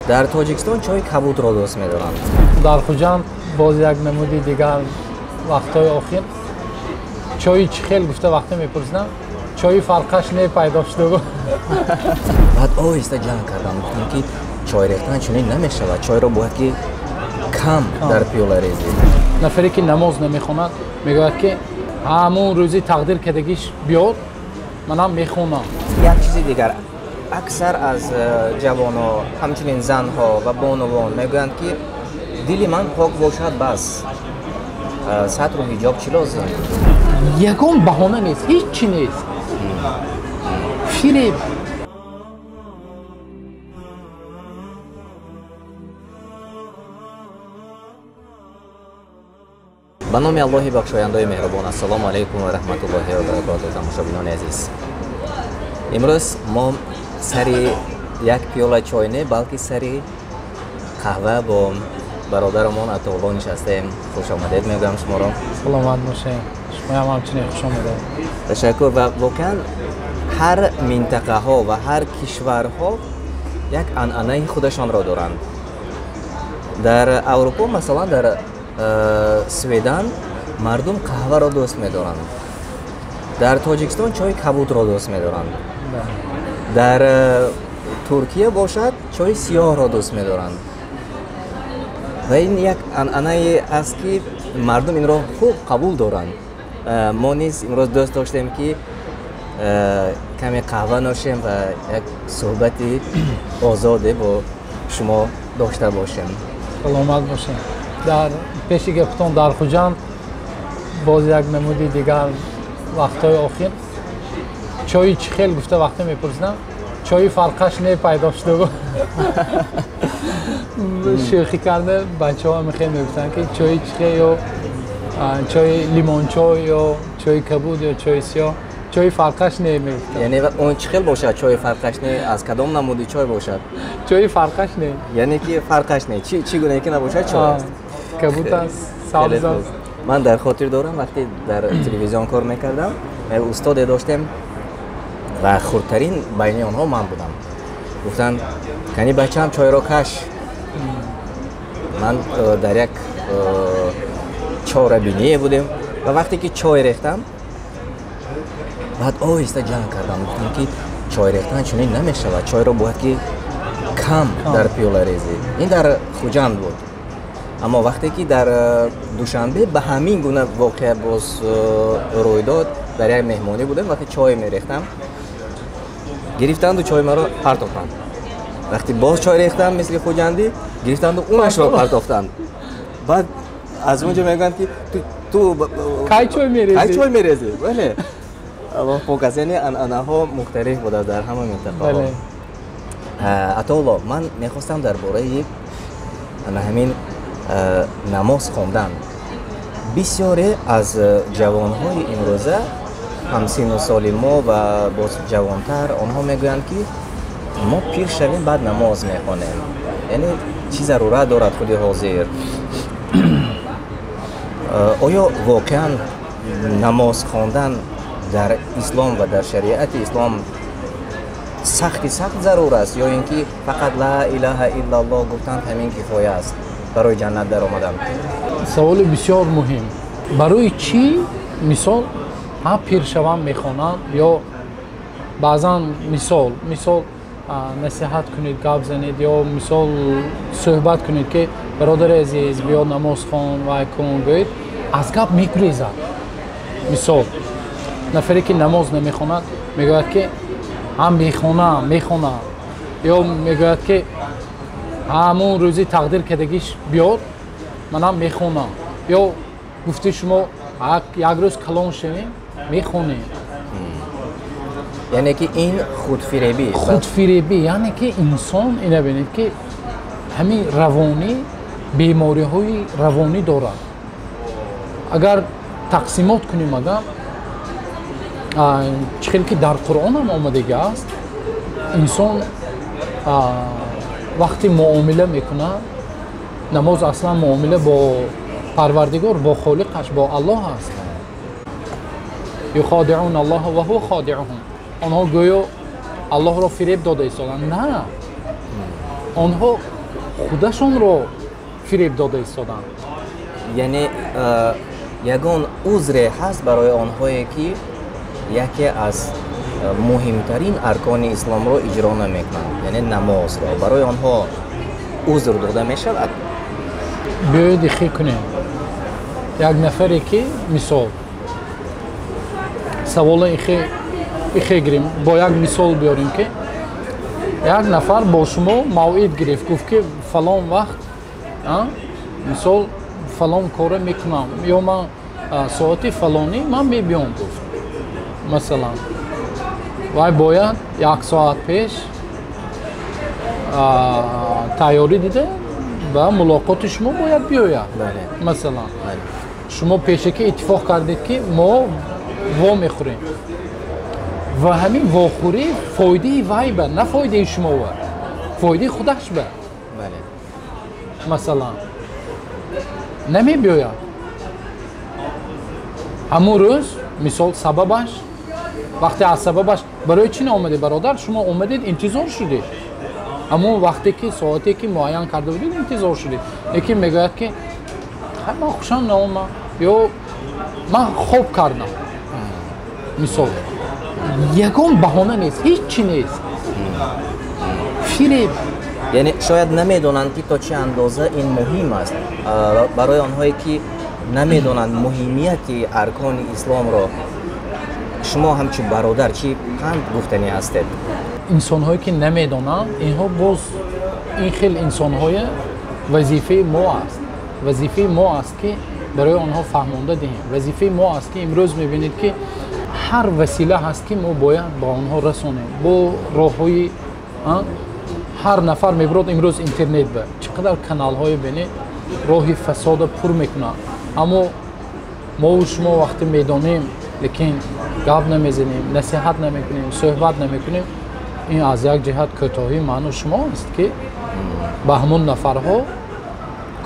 Дар Тоҷикистон чойи кабудро дӯст медоранд. Дар Хуҷанд боз як намуди дигар вақтҳои охир чойи чӣ хел гуфта вақте мепурсидам, чойи фарқаш не пайдо шуда. Баъд оҳиста ҷанг кардам, гуфтам ки чой рехтан чунин намешавад, чойро бояд ки кам дар пиёла резӣ. Нафаре ки намоз намехонад мегӯяд ки ҳамун рӯзи тақдир кардагиш биёд, манам мехонам. Як чизи дигар, аксар аз ҷавонҳо, ҳамчунин занҳо ва бонувон мегӯянд ки дили ман пок бошад бас, сатру ҳиҷоб чӣ лозим? Ягон баҳона нест, ҳеҷ чӣ нест. Фиреб. Ба номи Аллоҳи бахшояндаи меҳрубон. Ассалому алайкум ва раҳматуллоҳи ва баракотуҳ. Тамошобинони азиз, имрӯз мо сари як пиёла чой не, балки сари қаҳва бо бародарамон Атоулло нишастаем. Хуш омадед мегӯям шуморо. Саломат бошед. Шумоям ҳамчунин хуш омадед. Ташаккур. Ва воқеан ҳар минтақаҳо ва ҳар кишварҳо як анъанаи худашонро доранд. Дар Аврупо, масалан, дар Сведан мардум қаҳваро дӯст медоранд. Дар Тоҷикистон чойи кабудро дӯст медоранд. Дар Туркия бошад чойи сиёҳро дӯст медоранд. Ва ин як анъанае аст ки мардум инро хуб қабул доранд. Мо низ имрӯз дӯст доштем ки каме қаҳва ношем ва як суҳбати озоде бо шумо дошта бошем. Саломат бошем. Дар пеши гаптон дар Хуҷанд боз як намуди дигар вақтҳои охир чойи чӣ хел гуфта вақте мепурсидам, чойи фарқаш не пайдо шуда. Шӯхӣ карда бачаҳо мехел мегуфтанд ки чойи чӣ хел, ё чойи лимончой, ё чойи кабуд, ё чойи сиёҳ, чойи фарқаш не мегуфтанд. Яъне он чӣ хел бошад чойи фарқаш не, аз кадом намуди чой бошад? Чойи фарқаш не, яъне ки фарқаш не, чӣ гуна ки набошад чой аст. Кабуд аст, сабз аст. Ман дар хотир дорам вақте дар телевизион кор мекардам, устоде доштем ва хурдтарин байни онҳо ман будам. Гуфтанд кани бачаам чойро каш. Ман дар як чорабиние будем ва вақте ки чой рехтам, баъд оҳиста ҷанг кардам, гуфтам ки чой рехтан чунин намешавад, чойро бояд ки кам дар пиёла резӣ. Ин дар Хуҷанд буд. Аммо вақте ки дар Душанбе ба ҳамин гуна воқеа боз рӯй дод, дар як меҳмонӣ будем, вақте чой мерехтам, гирифтанду чой маро партофтанд. Вақте боз чой рехтам, мисли хуҷандӣ, гирифтанду унашро партофтанд. Баъд аз он ҷо мегӯянд ки ту кай чой мерезӣ? Кай чой мерезӣ? Бале. Аллоҳ пок аст. Яъне анъанаҳо мухталиф будааст дар ҳама минтақаҳо. Атоулло, ман мехостам дар бораи ҳамин намоз хондан. Бисёре аз ҷавонҳои имрӯза, ҳамсину соли мо ва боз ҷавонтар, онҳо мегӯянд ки мо пир шавем баъд намоз мехонем. Яъне чӣ зарурат дорад худи ҳозир? Оё воқеан намоз хондан дар ислом ва дар шариати ислом сахти сахт зарур аст, ё ин ки фақат ла илаҳа иллаллоҳ гуфтан ҳамин кифоя аст барои ҷаннат даромадан? Саволи бисёр муҳим. Барои чӣ мисол ҳам пир шавам мехонам, ё баъзан мисол насиҳат кунед, гап занед, ё мисол суҳбат кунед ки бародари азиз биё намоз хон, вай кун, гӯед, аз гап мегурезад. Мисол нафаре ки намоз намехонад мегӯяд ки ҳам мехонам, ё мегӯяд ки ҳамун рӯзи тақдир кардагиш биёд, манам мехонам, ё гуфти шумо як рӯз калон шавем мехонем. Яъне ки ин худфиребӣ. Худфиребӣ, яъне ки инсон ина бинед ки ҳамин равонӣ бемориҳои равонӣ дорад. Агар тақсимот кунем, агар чӣ хел ки дар Қуръонам омадагӣ аст, инсон вақте муомила мекунад, намоз аслан муомила бо Парвардигор, бо Холиқаш, бо Аллоҳ аст. Юходиъун Аллоҳа ва ҳува ходиъуҳум. Онҳо гӯё Аллоҳро фиреб дода истоданд. На, онҳо худашонро фиреб дода истоданд. Яъне ягон узре ҳаст барои онҳое ки яке аз муҳимтарин аркони исломро иҷро намекунанд, яъне намозро, барои онҳо узр дода мешавад? Биёед ихе кунем. Як нафаре ки мисол савола ихе гирем, бо як мисол биёрем ки як нафар бо шумо мавъид гирифт, гуфт ки фалон вақт мисол фалон коре мекунам ё ман соати фалонӣ ман мебиём гуфт. Масалан, вай бояд як соат пеш тайёрӣ дида ба мулоқоти шумо бояд биёяд. Масалан, шумо пешакӣ иттифоқ кардед ки мо во мехӯрем ва ҳамин вохӯрӣ фоидаи вай ба, на фоидаи шумо ба, фоидаи худаш ба. Масалан, намебиёяд. Ҳамун рӯз мисол сабабаш, вақте аз сабабаш барои чӣ наомадед бародар, шумо омадед интизор шудед. Ҳамун вақте ки соате ки муайян карда будед интизор шудед. Лекин мегӯяд ки ман хушам наомад ё ман хоб кардам. Мисол ягон баҳона нест, ҳеҷ чӣ нест. Фиреб. Яъне шояд намедонанд ки то чӣ андоза ин муҳим аст. Барои онҳое ки намедонанд муҳимияти аркони исломро, шумо ҳамчун бародар чӣ панд гуфтанӣ ҳастед? Инсонҳое ки намедонанд, инҳо боз ин хел инсонҳое вазифаи мо аст. Вазифаи мо аст ки барои онҳо фаҳмонда диҳем. Вазифаи мо аст ки имрӯз мебинед ки ҳар васила ҳаст ки мо бояд ба онҳо расонем. Бо роҳҳои ҳар нафар мебурад имрӯз интернет ба чӣ қадар каналҳое бинед роҳи фасода пур мекунанд. Аммо мову шумо вақте медонем, лекин гап намезанем, насиҳат намекунем, суҳбат намекунем, ин аз як ҷиҳат кӯтоҳии маъну шумо аст ки ба ҳамон нафарҳо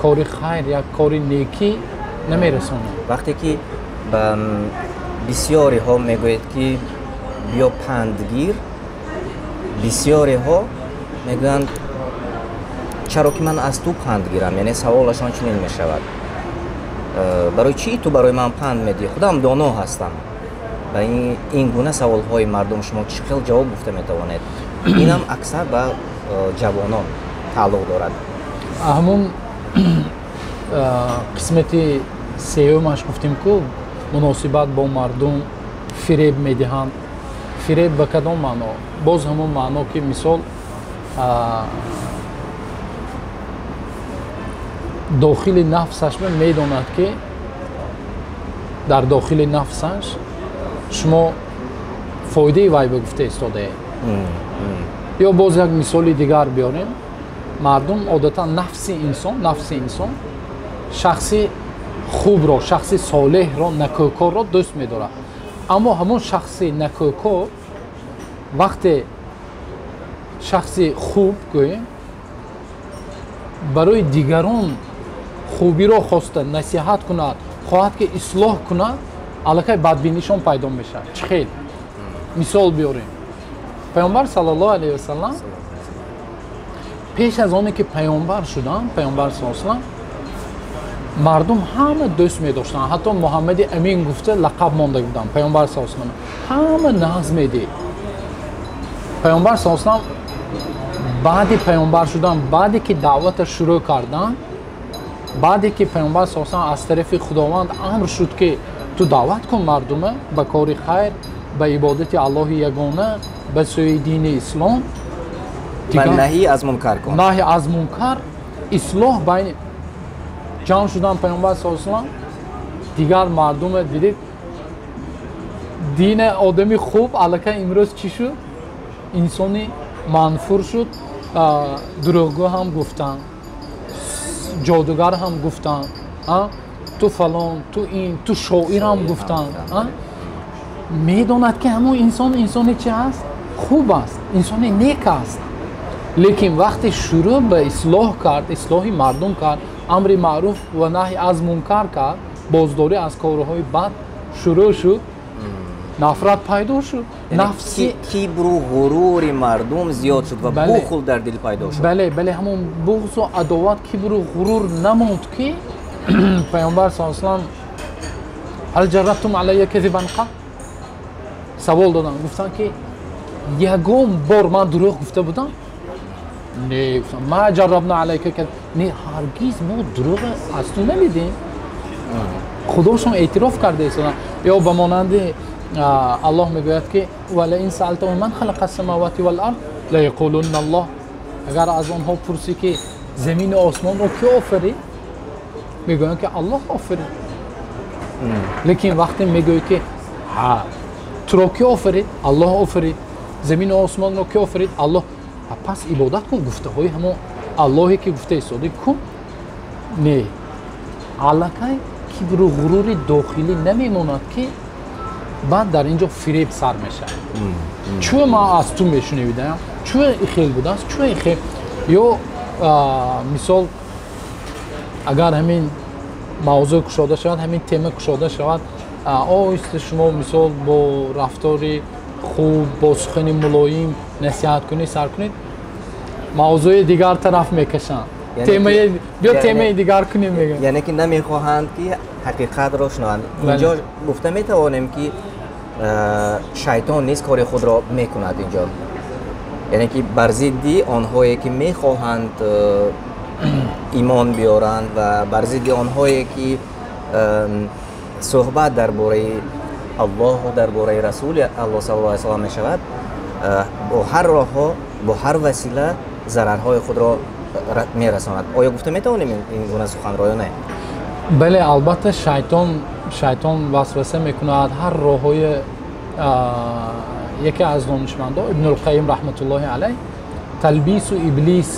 кори хайр, як кори некӣ намерасонем. Вақте ки ба бисёриҳо мегӯед ки биё пандгир, бисёриҳо мегӯянд чаро ки ман аз ту панд гирам, яъне саволашон чунин мешавад: барои чӣ ту барои ман панд медиҳӣ, худам доно ҳастам. Ба ин гуна саволҳои мардум шумо чӣ хел ҷавоб гуфта метавонед? Инам аксар ба ҷавонон тааллуқ дорад. Ҳамун қисмати сеюмаш гуфтем ку муносибат бо мардум фиреб медиҳанд. Фиреб ба кадом маъно? Боз ҳамун маъно ки мисол дохили нафсаш медонад ки дар дохили нафсаш шумо фоидаи вай ба гуфта истодаед. Ё боз як мисоли дигар биёрем. Мардум одатан нафси инсон шахси хубро, шахси солеҳро, накӯкорро дӯст медорад. Аммо ҳамон шахси накӯкор вақте шахси хуб гӯем барои дигарон хубиро хоста насиҳат кунад, хоҳад ки ислоҳ кунад, аллакай бадбинишон пайдо мешавад. Чӣ хел? Мисол биёрем. Паёмбар саллаллоҳу алайҳи васаллам пеш аз оне ки паёмбар шуданд, паёмбар саллаллоҳу алайҳи васаллам мардум ҳама дӯст медоштанд. Ҳатто Муҳаммади Амин гуфта лақаб монда буданд паёмбар саллаллоҳу алайҳи васаллам. Ҳама нағз медид. Паёмбар саллаллоҳу алайҳи васаллам баъди паёмбар шудан, баъде ки даъвата шурӯъ карданд, баъде ки паёмбар саллаллоҳу алайҳи васаллам аз тарафи Худованд амр шуд ки ту даъват кун мардума ба кори хайр, ба ибодати Аллоҳи ягона, ба сӯи дини ислом, наҳи аз мункар кун, наҳи аз мункар, ислоҳ байни ҷамъ шудан паёмбар саллаллоҳу алайҳи васаллам дигар мардума дидед дини одами хуб аллакай имрӯз чӣ шуд? Инсони манфур шуд. Дурӯғгӯ ҳам гуфтанд, ҷодугар ҳам гуфтанд, ту фалон, ту ин, ту шоир ҳам гуфтанд. Медонад ки ҳамон инсон инсони чи аст? Хуб аст, инсони нек аст. Лекин вақте шурӯъ ба ислоҳ кард, ислоҳи мардум кард, амри маъруф ва наҳи аз мункар кард, боздорӣ аз корҳои бад шурӯъ шуд, Нафрат пайдо шуд. Нафси кибру ғурури мардум зиёд шуд ва бухл дар дил пайдо шуд. Бале, бале, ҳамон буғзу адоват, кибру ғурур намонд ки Паёмбар саллаллоҳу алайҳи васаллам ҳал ҷаррабтум алайя казибан қат савол доданд, гуфтанд ки ягон бор ман дурӯғ гуфта будам? Не, гуфтам ма ҷаррабна алайка казиб, не, ҳаргиз мо дурӯғ аз ту намедиҳем. Худошон эътироф карда истоданд. Ё ба монанди Аллоҳ мегӯяд ки валаин саалтаҳум ман халақа ссамавати вал ард лаяқулунна Аллоҳ. Агар аз онҳо пурсӣ ки замину осмонро ки офарид, мегӯянд ки Аллоҳ офарид. Лекин вақте мегӯӣ ки ҳа туро ки офарид, Аллоҳ офарид, замину осмонро ки офарид, Аллоҳ, пас ибодат кун, гуфтаҳои ҳамон Аллоҳе ки гуфта истоди кун. Не, аллакай кибру ғурури дохилӣ намемонад ки баъд дар ин ҷо фиреб сар мешавад. Чӯ ман аз ту мешунавидаам, чӯ ихел будааст, чӯ ихел. Ё мисол агар ҳамин мавзӯъ кушода шавад, ҳамин тема кушода шавад, оҳиста шумо мисол бо рафтори хуб, бо сухани мулоим насиҳат кунед, сар кунед, мавзӯи дигар тараф мекашанд. Биё темаи дигар кунем, мегӯянд. Яъне ки намехоҳанд ки ҳақиқатро шунаванд. Инҷо гуфта метавонем ки шайтон низ кори худро мекунад инҷо. Яъне ки бар зидди онҳое ки мехоҳанд имон биёранд ва бар зидди онҳое ки суҳбат дар бораи Аллоҳу дар бораи Расули Аллоҳ саллаллоҳу алайҳи васаллам мешавад, бо ҳар роҳҳо, бо ҳар васила зарарҳои худро мерасонад. Оё гуфта метавонем ин гуна суханро ё не? Бале, албатта шайтон васваса мекунад. Ҳар роҳҳои яке аз донишмандо Ибнулқайим раҳматуллоҳи алайҳ Талбису Иблис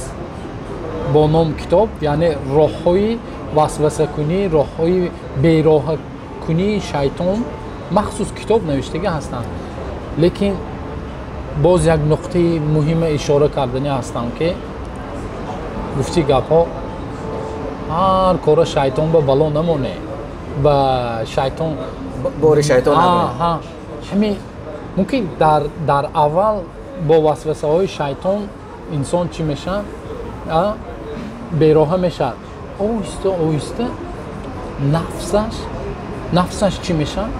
бо ном китоб, яъне роҳҳои васвасакунӣ, роҳҳои бероҳакунии шайтон махсус китоб навиштагӣ ҳастанд. Лекин боз як нуқтаи муҳима ишора карданӣ ҳастам ки гуфти гапҳо ҳар кора шайтон ба бало намоне, ба шайтон бори шайтон намоне. Ҳамин мумкин дар аввал бо васвасаҳои шайтон инсон чӣ мешавад? Бероҳа мешавад. Оҳиста оҳиста нафсаш чӣ мешавад?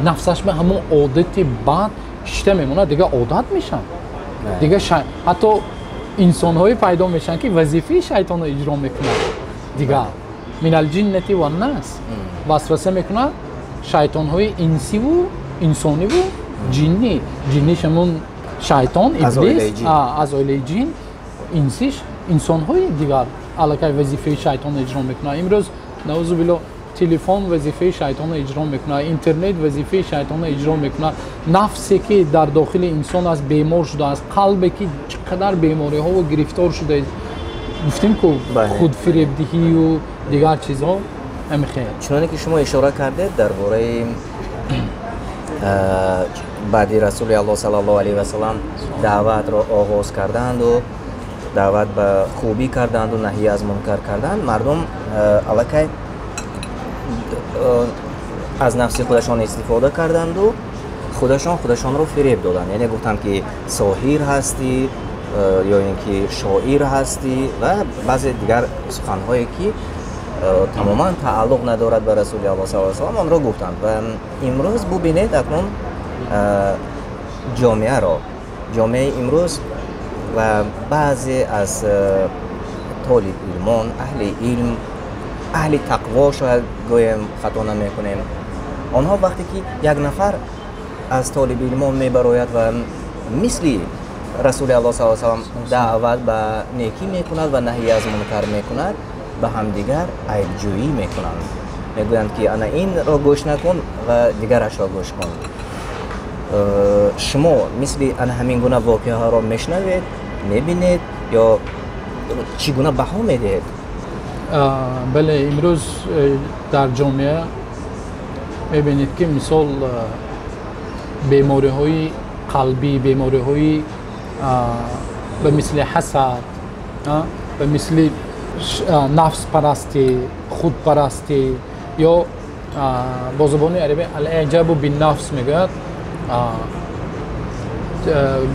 Нафсаш ба ҳамон одати бад шишта мемонад, дигар одат мешавад. Дигар ҳатто инсонҳое пайдо мешаванд ки вазифаи шайтонро иҷро мекунанд. Дигар минал ҷиннати ваннас васваса мекунад шайтонҳои инсиву инсониву ҷиннӣ. Ҷинниш ҳамон шайтон, иблис, аз оилаи ҷин, инсиш инсонҳои дигар аллакай вазифаи шайтонро иҷро мекунанд. Имрӯз наузу биллоҳ телефон вазифаи шайтонро иҷро мекунад, интернет вазифаи шайтонро иҷро мекунад. Нафсе ки дар дохили инсон аст бемор шудааст, қалбе ки чӣ қадар бемориҳо гирифтор шудааст, гуфтем ку худфиребдиҳию дигар чизҳо ҳамин хел. Чуноне ки шумо ишора кардед дар бораи баъди Расули Аллоҳ саллаллоҳу алайҳи васаллам даъватро оғоз карданду даъват ба хубӣ карданду наҳӣ аз мункар карданд, мардум аллакай аз нафси худашон истифода карданду худашон худашонро фиреб доданд. Яъне гуфтанд ки соҳир ҳастӣ ё ин ки шоир ҳастӣ ва баъзе дигар суханҳое ки тамоман тааллуқ надорад ба Расули Аллоҳ саллаллоҳу алайҳи васаллам онро гуфтанд. Ва имрӯз бубинед акнун ҷомеаро, ҷомеаи имрӯз ва баъзе аз толибилмон, аҳли илм, аҳли тақво шояд гӯем хато намекунем, онҳо вақте ки як нафар аз толибилмон мебарояд ва мисли Расули Аллоҳ саллаллоҳу алайҳи васаллам даъват ба некӣ мекунад ва наҳӣ аз мункар мекунад, ба ҳамдигар айбҷӯӣ мекунанд. Мегӯянд ки ана инро гӯш накун ва дигарашро гӯш кун. Шумо мисли ана ҳамин гуна воқеаҳоро мешунавед, мебинед ё чӣ гуна баҳо медиҳед? Бале, имрӯз дар ҷомеа мебинед ки мисол бемориҳои қалбӣ, бемориҳои ба мисли ҳасад, ба мисли нафспарастӣ, худпарастӣ ё Бо забони арабӣ ал-иъҷабу бин-нафс мегӯяд,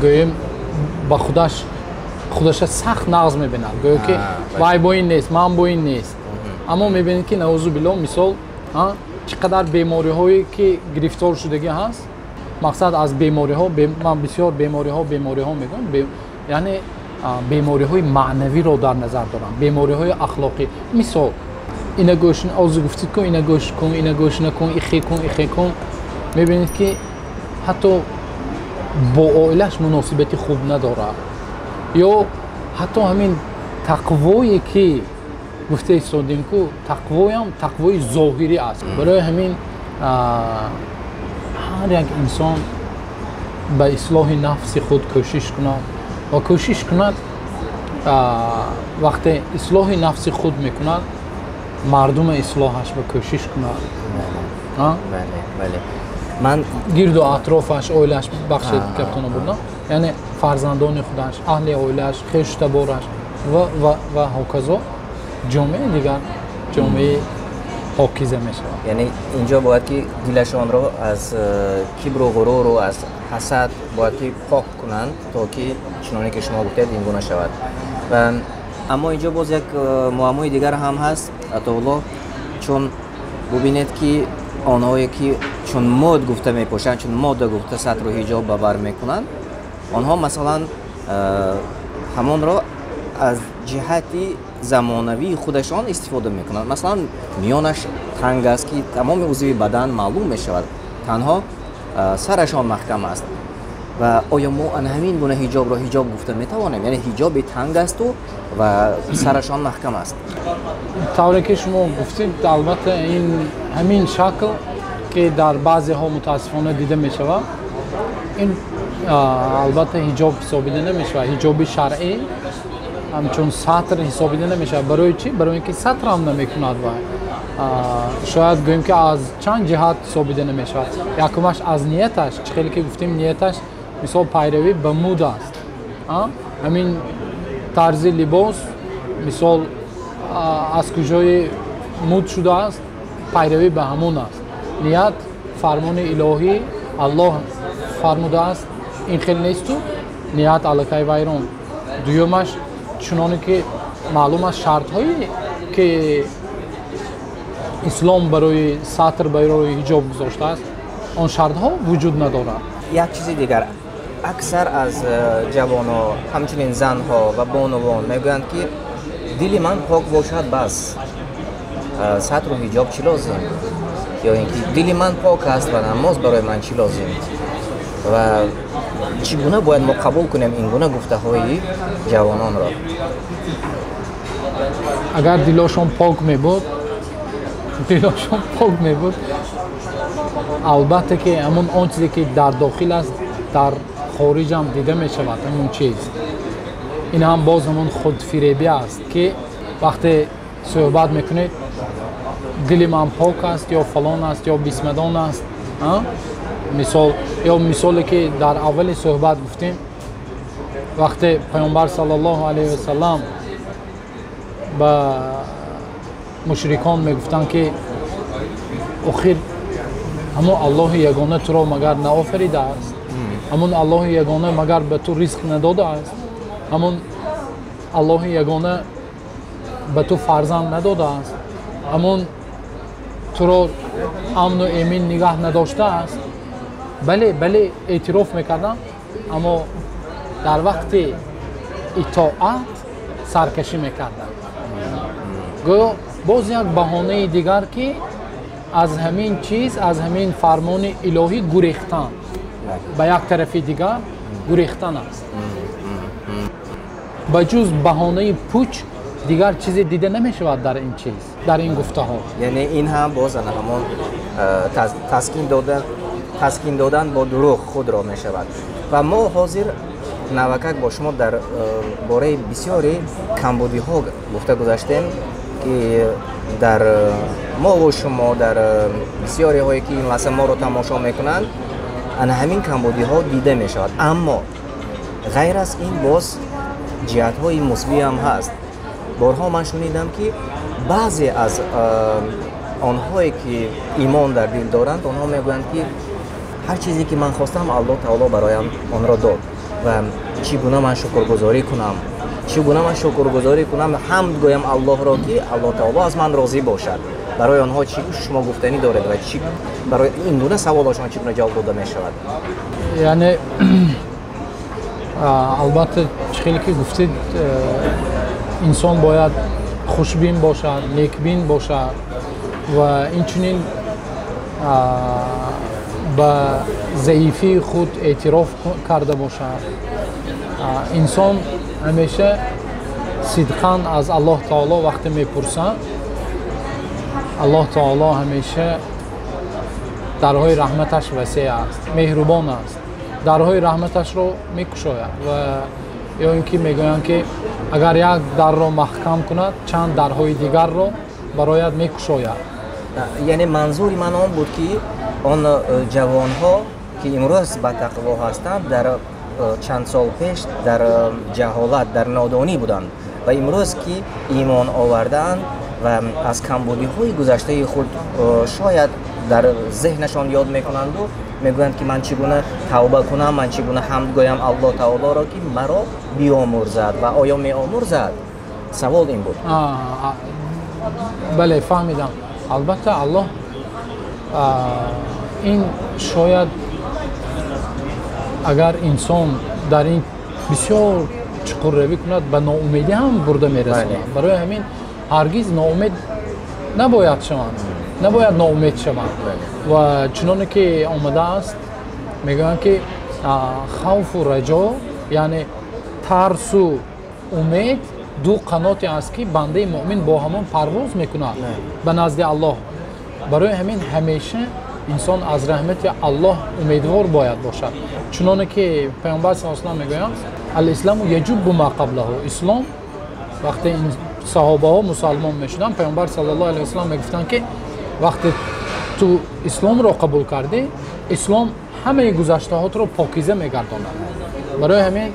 гӯем ба худаш худаша сахт нағз мебинад, гӯё ки вай бо ин нест, ман бо ин нест. Аммо мебинед ки наузу биллоҳ, мисол чӣ қадар бемориҳое ки гирифтор шудагӣ ҳаст. Мақсад аз бемориҳо, ман бисёр бемориҳо мегӯям, яъне бемориҳои маънавиро дар назар дорам, бемориҳои ахлоқӣ. Мисол ина гӯш, озу гуфтид ку, ина гӯш кун, ина гӯш накун, ихе кун, ихе кун. Мебинед ки ҳатто бо оилаш муносибати хуб надорад, ё ҳатто ҳамин тақвое ки гуфта истодем ку, тақвоям тақвои зоҳирӣ аст. Барои ҳамин ҳар як инсон ба ислоҳи нафси худ кӯшиш кунад ва кӯшиш кунад, вақте ислоҳи нафси худ мекунад, мардума ислоҳаш ба кӯшиш кунад. Ман гирду атрофаш, оилаш, бахшед каптона бурдам, яъне фарзандони худаш, аҳли оилаш, хешу табораш ва ҳоказо, ҷомеаи дигар ҷомеаи покиза мешавад. Яъне инҷо бояд ки дилашонро аз кибру ғуруру аз ҳасад бояд ки пок кунанд, то ки чуноне ки шумо гуфтед ин гуна шавад. Аммо инҷо боз як муаммои дигар ҳам ҳаст, Атоулло, чун бубинед ки онҳое ки чун мод гуфта мепӯшанд, чун мода гуфта сатру ҳиҷоб ба бар мекунанд, онҳо масалан ҳамонро аз ҷиҳати замонавии худашон истифода мекунанд. Масалан миёнаш танг аст ки тамоми узви бадан маълум мешавад, танҳо сарашон маҳкам аст. Ва оё мо ана ҳамин гуна ҳиҷобро ҳиҷоб гуфта метавонем? Яъне ҳиҷоби танг асту ва сарашон маҳкам аст. Тавре ки шумо гуфтед, албатта ин ҳамин шакл ки дар баъзеҳо мутаассифона дида мешавад, ин албатта ҳиҷоб ҳисобида намешавад. Ҳиҷоби шаръӣ ҳамчун сатр ҳисобида намешавад. Барои чӣ? Барои ин ки сатр ҳам намекунад. Вай шояд гӯем ки аз чанд ҷиҳат ҳисобида намешавад. Якумаш аз нияташ, чӣ хеле ки гуфтем, нияташ мисол пайравӣ ба муд аст. Ҳамин тарзи либос мисол аз куҷои муд шудааст, пайравӣ ба ҳамон аст. Ният фармони илоҳӣ Аллоҳ фармудааст, ин хел несту ният аллакай вайрон. Дуюмаш чуноне ки маълум аст, шартҳое ки ислом барои сатр, барои ҳиҷоб гузоштааст, он шартҳо вуҷуд надорад. Як чизи дигар, аксар аз ҷавонҳо, ҳамчунин занҳо ва бонувон мегӯянд ки дили ман пок бошад бас, сатру ҳиҷоб чӣ лозим? Ё ин ки дили ман пок аст ва намоз барои ман чӣ лозим? Ва чӣ гуна бояд мо қабул кунем ин гуна гуфтаҳои ҷавононро? Агар дилошон пок мебуд, дилошон пок мебуд, албатта ки ҳамон он чизе ки дар дохил аст, дар хориҷ ҳам дида мешавад ҳамон чиз. Ин ҳам боз ҳамон худфиребӣ аст ки вақте суҳбат мекунед, дили ман пок аст ё фалон аст ё бисмадон аст, мисол, ё мисоле ки дар аввали суҳбат гуфтем, вақте паёмбар саллаллоҳу алайҳи васаллам ба мушрикон мегуфтанд ки охир ҳамон Аллоҳи ягона туро магар наофаридааст, ҳамон Аллоҳи ягона магар ба ту ризқ надодааст, ҳамон Аллоҳи ягона ба ту фарзанд надодааст, ҳамон туро амну эмин нигаҳ надоштааст. Бале, бале, эътироф мекардам, аммо дар вақти итоат саркашӣ мекардам. Гӯё боз як баҳонаи дигар ки аз ҳамин чиз, аз ҳамин фармони илоҳӣ гурехтан, ба як тарафи дигар гурехтан аст. Ба ҷуз баҳонаи пуч дигар чизе дида намешавад дар ин чиз, дар ин гуфтаҳо. Яъне ин ҳам боз ана ҳамон таскин додан бо дурӯғ худро мешавад. Ва мо ҳозир навакак бо шумо дар бораи бисёри камбудиҳо гуфта гузаштем ки дар мову шумо, дар бисёриҳое ки ин лаҳза моро тамошо мекунанд, ана ҳамин камбудиҳо дида мешавад. Аммо ғайр аз ин боз ҷиҳатҳои мусбӣ ҳам ҳаст. Борҳо ман шунидам ки баъзе аз Онҳое ки имон дар дил доранд, онҳо мегӯянд ки ҳар чизе ки ман хостам, Аллоҳ таоло бароям онро дод ва чӣ гуна ман шукргузорӣ кунам, чӣ гуна ман шукргузорӣ кунам, ҳамд гӯям Аллоҳро, ки Аллоҳ таоло аз ман розӣ бошад. Барои онҳо чӣ шумо гуфтанӣ доред ва чӣ барои ин гуна саволошон чӣ гуна ҷавоб дода мешавад? Яъне албатта, чӣ хеле ки гуфтед, инсон бояд хушбин бошад, некбин бошад ва инчунин ба заифии худ эътироф карда бошад. Инсон ҳамеша сидқан аз Аллоҳ таоло вақте мепурсад, Аллоҳ таоло ҳамеша дарҳои раҳматаш васеъ аст, меҳрубон аст, дарҳои раҳматашро мекушояд. Ва ё ин ки мегӯянд, ки агар як дарро маҳкам кунад, чанд дарҳои дигарро барояд мекушояд. Яъне манзури ман он буд, ки он ҷавонҳо, ки имрӯз ба тақво ҳастанд, дар чанд сол пеш дар ҷаҳолат, дар нодонӣ буданд ва имрӯз ки имон овардаанд ва аз камбудиҳои гузаштаи худ шояд дар зеҳнашон ёд мекунанду мегӯянд, ки ман чӣ гуна тавба кунам, ман чӣ гуна ҳамд гӯям Аллоҳ таолоро, ки маро биомӯрзад, ва оё меомӯрзад? Савол ин буд. Бале, фаҳмидам. Албатта, Аллоҳ ин шояд агар инсон дар ин бисёр чуқурравӣ кунад, ба ноумедӣ ҳам бурда мерасонад. Барои ҳамин ҳаргиз ноумед набояд шаванд, набояд ноумед шаванд. Ва чуноне ки омадааст, мегӯянд, ки хавфу раҷо, яъне тарсу умед, ду қаноте аст, ки бандаи муъмин бо ҳамон парвоз мекунад ба назди Аллоҳ. Барои ҳамин ҳамеша инсон аз раҳмати Аллоҳ умедвор бояд бошад. Чуноне ки Паёмбар са салам мегӯянд: الإسلام يجب ما قبله. Ислом, вақте саҳобаҳо мусалмон мешуданд, Паёмбар саллаллоҳу алайҳи васалам мегуфтанд, ки вақте ту исломро қабул кардӣ, ислом ҳамаи гузаштаҳотро покиза мегардонад. Барои ҳамин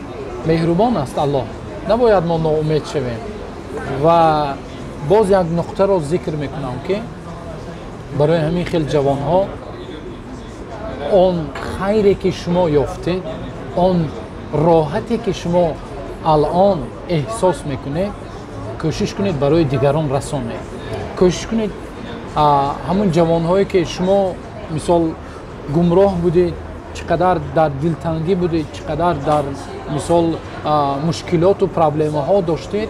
меҳрубон аст Аллоҳ, набояд мо ноумед шавем. Ва боз як нуқтаро зикр мекунам, ки барои ҳамин хел ҷавонҳо он хайре ки шумо ёфтед, он роҳате ки шумо алон эҳсос мекунед, кӯшиш кунед барои дигарон расонед. Кӯшиш кунед ҳамун ҷавонҳое ки шумо мисол гумроҳ будед, чӣ қадар дар дилтангӣ будед, чӣ қадар дар мисол мушкилоту проблемаҳо доштед,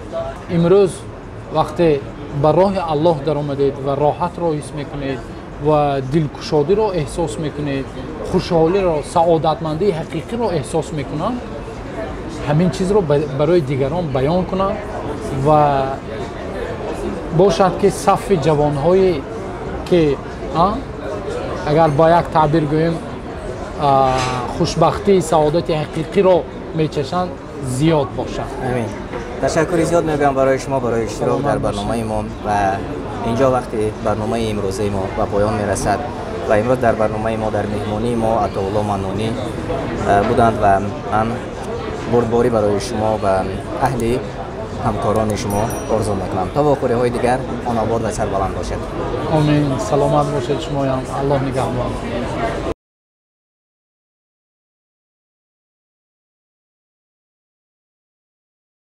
имрӯз вақте ба роҳи Аллоҳ даромадед ва роҳатро ҳис мекунед ва дилкушодиро эҳсос мекунед, хушҳолиро, саодатмандии ҳақиқиро эҳсос мекунанд, ҳамин чизро барои дигарон баён кунанд ва бошад, ки сафи ҷавонҳое ки, агар ба як таъбир гӯем, хушбахтии саодати ҳақиқиро мечашанд, зиёд бошад. Амин. Ташаккури зиёд мегӯям барои шумо барои иштирок дар барномаи мо. Ва инҷо вақти барномаи имрӯзаи мо ба поён мерасад ва имрӯз дар барномаи мо, дар меҳмонии мо Атоулло Маннонӣ буданд ва ман бурдборӣ барои шумо ва аҳли ҳамкорони шумо орзу мекунам. То вохӯриҳои дигар хонобод ва сарбаланд бошед. Омин, саломат бошед шумоям, Аллоҳ нигаҳбон.